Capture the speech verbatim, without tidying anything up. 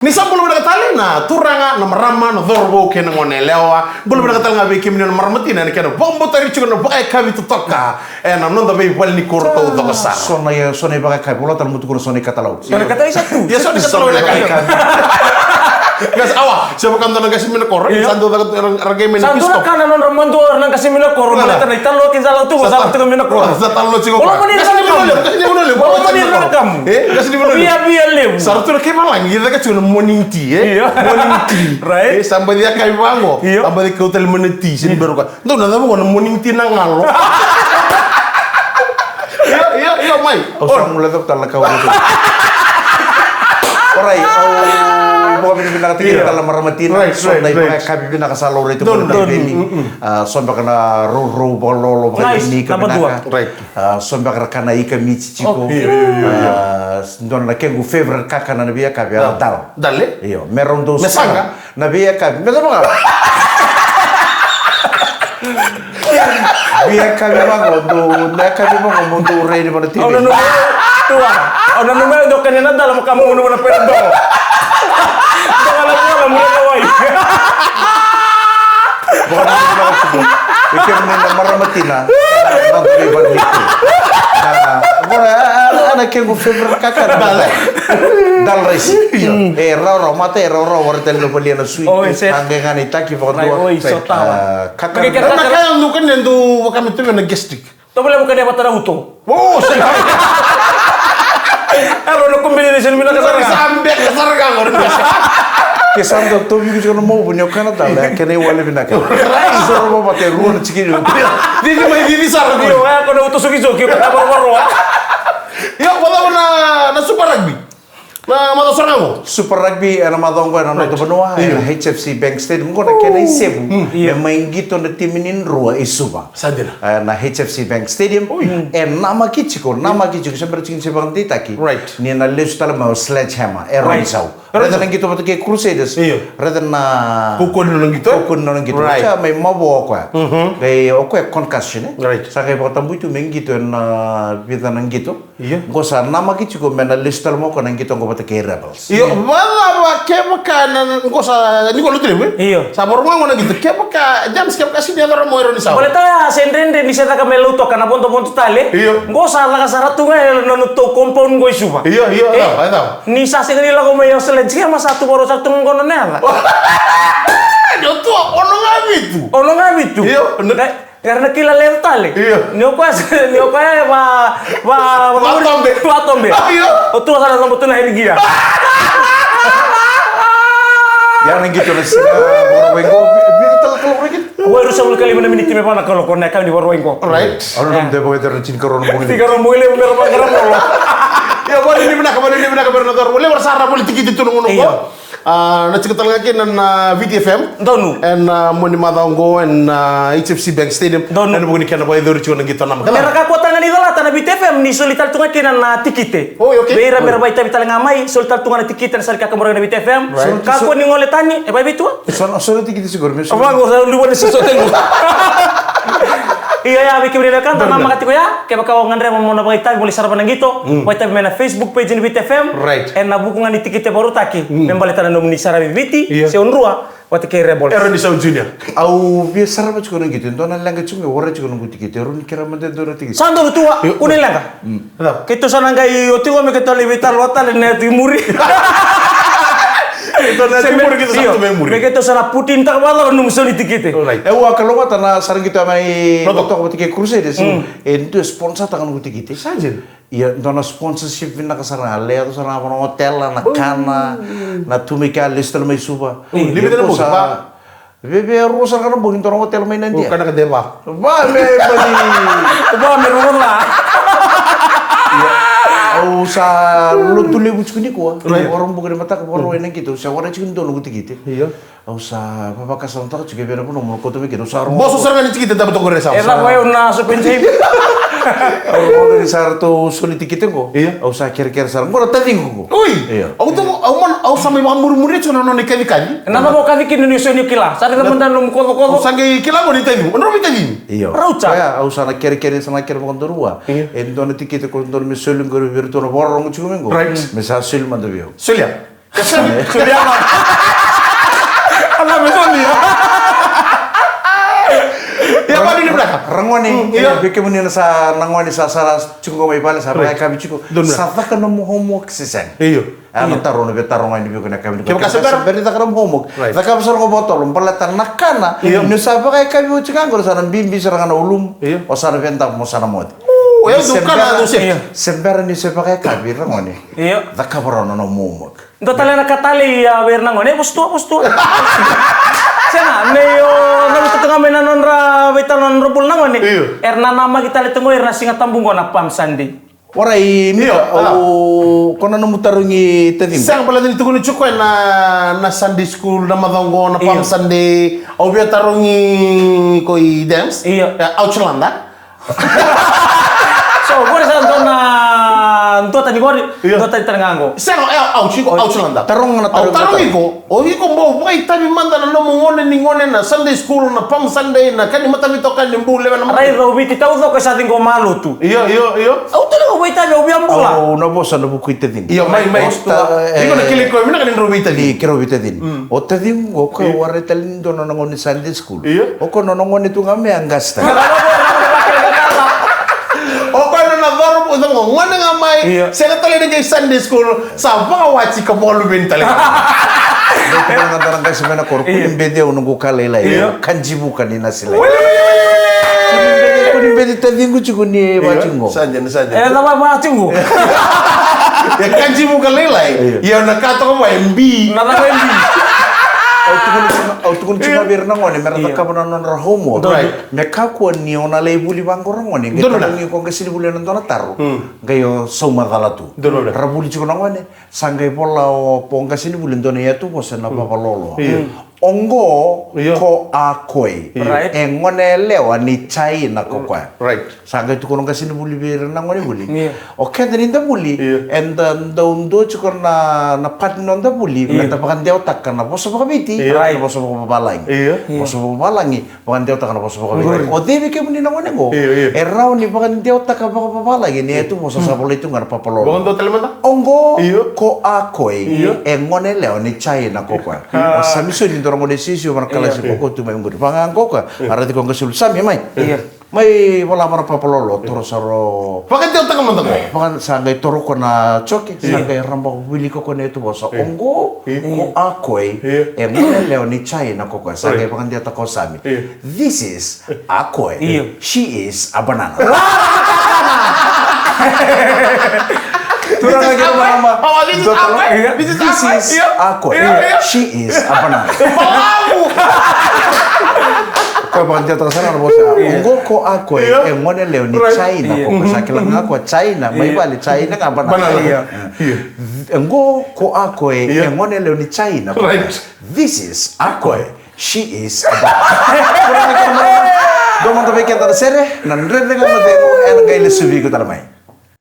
Ni sa bula vinaka tale na turaga, na marama, na cauravou kei na gone yalewa. Bula vinaka tale ga vei kemuni na marama tina ena kena vakabutari tiko na vakayakavi totoka ena noda veivalenikoroi taucoko sara. So na, so na ivakayakavi, vola tale mo tukuna so na ikatalau. So na ikatalau sa tu. Ia, so na ikatalau na yakavi. Qase, awa, se vaka dua na qase mai na koro, io, sa dau caka tu, ra, ra qai mai na, sa dau pistop. Kana nodra madua na qase mai na koro, baleta na italo kei cala tu, sa cala tiko mai na koro. Sa talo tiko. Vola mani na kamu. Vola mani na kamu. E, qase ni vanua levu. Via, via levu. Sa ra tu na kaivalagi, e caka tiko na morning tea, e? Io. Morning tea. Right. E, sa baci yakavi vaqo. Io. Sa baci kau tale mai na tea, se ni bera ka. Dou na cava qo na morning tea na galo. Io, io, io, mai. Au sa mula cava tale na kau. Orait, au vakavinavinaka tiko tale na marama tina. Right, right, right. So na ivakayakavi vinaka sa laurai tu. Donu, donu. Mm, mm. A, so beka na rourou vakalolo, vakailoloma vinaka. Nice, na madua. Right. A, so beka ra kana ika miti tiko. Oh, io, io, io, io. A, dua na kequ favorite kakana na veiyakavi, a, dal. Dal, e? Io, me rau dau, me saga. Na veiyakavi, me cava ga? Veiyakavi vaqo, dou, na yakavi vaqo, mo dou rai ni vana T V. Au nanuma, tua. Au nanuma, dou kania na dal, mo ka mo nanuma na pera dou. Dou na dal, mo na wai. Vakanuinui vinaka tiko vei kemuni na marama tina. Na noda veivaleniti. Na, vaka, a, a, a, na kequ favorite kakana. Dal. Dal rice. Io. E rawarawa, mata e rawarawa, warai tale na valia na sweet. Oi, se. Ka qai ga ni taki vakadua. Oi, so tawa. A, kakana. Kakana. Na kaya dou kania dou vaka me tu vei na gastric. Tovolea mo kania vata na uto. O, sega. Era na combination vinaka sara ga. Sa beka sara ga qori. Ke sa dau tauvi iko tiko na mauvu ni o kana tale, e kena iwali vinaka. Right. Soro vata e rua na tikini. Cici mai cici sara qori. Io, e, ko na uto sokisoki, ko na varovaroa. Io, vakacava na, na Super Rugby? Na macawa sara ga qo. Super Rugby ena macawa qo ena noda vanua, io, ena H F C Bank Stadium. Qo na kena isevu. Mm. Io. Me mai qito na timi ni Drua i Suva. Sa dina. E, na H F C Bank Stadium. Oi. E namaki tiko, namaki tiko, se bera tiko ni se vakadeitaki. Right. Ni na lesu tale mai o Sledgehammer, e Roni Sau. Right. Raica na qito vata kei Crusaders. Io. Raica na kaukauwa ni nona qito. Kaukauwa ni nona qito. Right. Sa mai mavoa o koya. Mhm. Qai o koya concussion, e? Right. Sa qai vakatabui tu me qito ena vica na qito. Io. Qo sa namaki tiko me na lesu tale mai o koya na qito qo vata kei Rebels. Io, vakacava kevaka na, qo sa, ni ko lutu levu, e? Io. Sa vakarogo qo na qito, kevaka, James, kevaka sini yacora mo Roni Sau. Baleta ya se dredre ni se caka me lautoka na vodovodo tale. Io. Qo sa caka sara tu ga ena nodratou compound qo i Suva. Io, io, e? Cava, cava? Ni sa sega ni lako mai o Sledgehammer sa tu vakarogo sara tu qo na yaca. Ni o tua, ono ga vitu. Ono ga vitu. Io. Qai Era na kila levu tale. Io. Ni o koya, ni o koya e va, va, va, vatobe. Vatobe. Io. O tua sa na tobo tu na headgear. Ia na qito na siga Vakarauwai qo, vi-, vica tale na kaloko na qito. Ua e ruasagavulu ka lima na miniti me va na kaloko na yakavi ni Vakarauwai qo. Right. Au nanuma de vakaitavi na tinikarua na bogi. Tinikarua na bogi levu me ra vaqara bolo. Ia, vakanuinui vinaka, vakanuinui vinaka vei ira na cauravou. Levu era sa ra voli tikiti tu na gauna qo. Io. A, na tiko tale ga kina na Viti F M. Donu. Ena, a, mua ni macawa oqo, ena, a, H F C Bank Stadium. Donu. Ena vuku ni kena vakayacori tiko na qito namaki. Me ra kakua tale ga ni calata na Viti F M ni soli tale tu ga kina na tikite. Oi, okay. Vei ira me ra vakaitavi tale ga mai, soli tale tu ga na tikite ena sala ni kakaburaki na Viti F M. Right. Kakua ni gole tani, e vakaevei tua? So na, so na tikite sikoro me so. Vaqo, sa luva ni so tegu. Ia, ia, vei kemuni na wekada, namaka tiko ya. Kevaka o gadreva mo na vakaitavi, mo lai sarava na qito, mm, vakaitavi mai na Facebook page ni Viti F M. Right. Ena vuku ga ni tikite vakarautaki, mm, me baleta na nomuni saravi Viti, io, se o Drua vata kei Rebels. Eroni Sau Junior. Au via sarava tiko na qito, e dua na leqa tiko qo, warai tiko na noqu tikite, e rawa ni kerea mada e dua na tikite. Sa donu tu, io, kua ni leqa. Mm. Keitou sa na qai oti qo me keitou lai veitalanoa tale na yatu i muri. Keitou na yatu i muri, keitou sa, io, tu mai muri. Me keitou sa na put in taka vata na nomu sau ni tikite. Alright. E, au a kalougata na sara qito mai Lotoka vata kei Crusaders. Mm. E dua e sponsor taka noqu tikite. Sa dina. Ia, dua na sponsorship vinaka sara ga, lai yaco sara ga vaka na hotel, na kana, na tu mai kea, lesu tale mai Suva. Mm. Ia, limited na bogi, sa va? Veve rua sara ga na bogi, dua na hotel mai Nadia. O, kanaka de va. Va me mani. Va me rua la. Ia, au sa lotu levu tiko nikua. Right. Vakarau bogi ni mataka, vakarau ena qito, au sa warai tiko ni dua noqu tikite. Io. Au sa vakasamataka tiko e vei na vanua mo na kauta mai kina, au sa rogo. Boso sara ga ni tikite, daba toka re sa. E cava, au na so penjei. Au rogo ni sa ratou soli tikite qo. Io. Au sa kerekere sara. Qo na taciqu qo. Oi. Io. Au tu, au man, au sa mai vakamurimuri tiko na nona ikacikaci. Na cava o kaci kina ni o sega ni kila? Sa raica mada na nomu kocokoco. Au sa qai kila qo ni taciqu. O na nomu itaciqu. Io. Rauta. Ia, au sa na kerekere, sa na kere vakadua rua. Io. E dua na tikite qo, dua na me soli qo vei iratou na vakarorogo tiko mai qo. Right. Me sa soli mada vei au. Solia. Ka sega ni solia ga. Ala me solia. Ia, vaka ni vinaka. Ragone, mm, ia, vei kemuni na sa, ragone sa, sa tiko mai vale, sa, right, vakayakavi tiko. Donu. Sa caka nomu homework se sega? Io. A, na, io, taro, na veitaro ga ni vei iko na yakavi nikua. Kevaka se bera, se bera ni caka nomu homework. Right. Cakava sara ga vakatotolo, baleta na kana, io, ni sa vakayakavi oti ga qori, sa na bibi sara ga na ulumu. Io. O sa na veidava, mo sa na moce. O, e, se bera, se bera ni se vakayakavi, ragone. Io. Cakava rawa na nomu homework. Dua tale na ka talei, a, vei ira na gone, e, vosa tu, vosa tu. Sega, me io, na luta tu ga mai na nodra veitalo na nodra bula na gone. Io. Era na namaki tale tu qo, era na Siga Tabu qo na Palm Sunday. Warai, Mika, io, a, o, ko na nomu tarogi taciqu? Sega, baleta ni tukuni tiko na, na Sunday school, na macawa qo, na, io, Palm Sunday. Au via tarogi ko i Dems. Io. E, Outlander. So, qori sa dua na, dua tani qori, io, dua tani tale ga qo. Sega, e, au tiko, oi, Outlander. Taroga na, au taroga, taroga iko, o iko bau vakaitavi mada na nomu gone ni gone na Sunday school, na Palm Sunday, na ka ni mataveitokani, bau lewe na mata. Raica o Viti taucoko e sa ciqoma lotu. Io, io, io. Au tale au vakaitavi, au via bula. Au na vosa na vuku i taciqu. Io, mai, mai. O ta-, iko na, e, kilai koya, vinaka ni drau veitacini. Ni keirau veitacini. Mm. O taciqu qo, o koya, io, warai tale ni dua na nona gauna ni Sunday school. Io. O koya nona gone tu ga mai a qase tale. O koya nona coro, o koya gone ga mai, io, sega tale ni qai Sunday school, sa vakawati ka vakaluveni tale. Dou tukuna ga da na qase mai na koro, kua ni beci au noqu ka lailai. Io. Kajivuka ni nasi lai. Kua ni beci, kua ni beci taciqu tiko ni, io, vati qo. Sa dina, sa dina. E, na va-, vati qo. E kajivuka lailai. Io. Ia na ka toka mai e bi. Na cava e bi? Au tukuna tiko, au tukuna tiko, io, vei ira na gone, mera, io, cakava na nodra homework. Donu. Right. Me kakua ni o na lai vuli vaqo, ragone. Qai, donu, tarogi iko qasenivuli ena dua na taro. Hmm. Qai o sauma cala tu. Donu. Ra vuli tiko na gone. Sa qai vola o, po qasenivuli, dua na iyatuvosa na, hmm, vavalolo. Io. Oqo, io, ko Akoi. Io. Right. E gone yalewa ni Jaina ko koya. Right. Sa qai tukuna o qasenivuli vei ira na gonevuli. Io. O keda ni da vuli, io, eda dau dua tiko na, na part ni noda vuli, io, meda vakadewataka na vosa vakaviti, io, right, na vosa vakavavalagi. Io. Io. Vosa vakavavalagi, vakadewataka na vosa vakaviti. Right. O cei vei kemuni na gone qo, io, io, e rawa ni vakadewataka vakavavalagi na iyatuvosa sa volai tu ga na papalolo? Vakadua tale mada. Oqo, io, ko Akoi, io, e gone yalewa ni Jaina ko koya. Ah. O Samisoni, dua na gone isiusiu, vaka na kalasi, io, ko koya tu mai qori. Vaka ga ko koya, io, a raici koya qasenivuli. Sami, mai. Io. Mai vola vaka na papalolo, toro sara o. Vakadewataka mada qo. Vaka, sa qai toro koya na joke, sa, io, qai rabaka, wilika koya na iyatuvosa. Io. Oqo, io, ko Akoi, io, e gone yalewa ni Jaina ko koya. Sa, oi, qai vakadewataka o Sami. Io. This is Akoi. Io. She is a banana. Turaga kei na marama. Oh, this is Akoi. This is Akoi. This is Akoi. Io, io. She is a banana. Balavu. Koya vakadewataka sara na vosa. Io. Oqo ko Akoi, io, e gone yalewa ni, right, Jaina ko koya. Io. Sa kila ga ko Jaina, mai, io, vale, Jaina ga banana. Banana. Io. Io. Oqo ko Akoi, io, e gone yalewa ni Jaina ko koya. Right. This is Akoi. She is a banana. Dua mada vei keda na sere, na Dredre Ga Mo Cegu, ena qai lesu vei iko tale mai.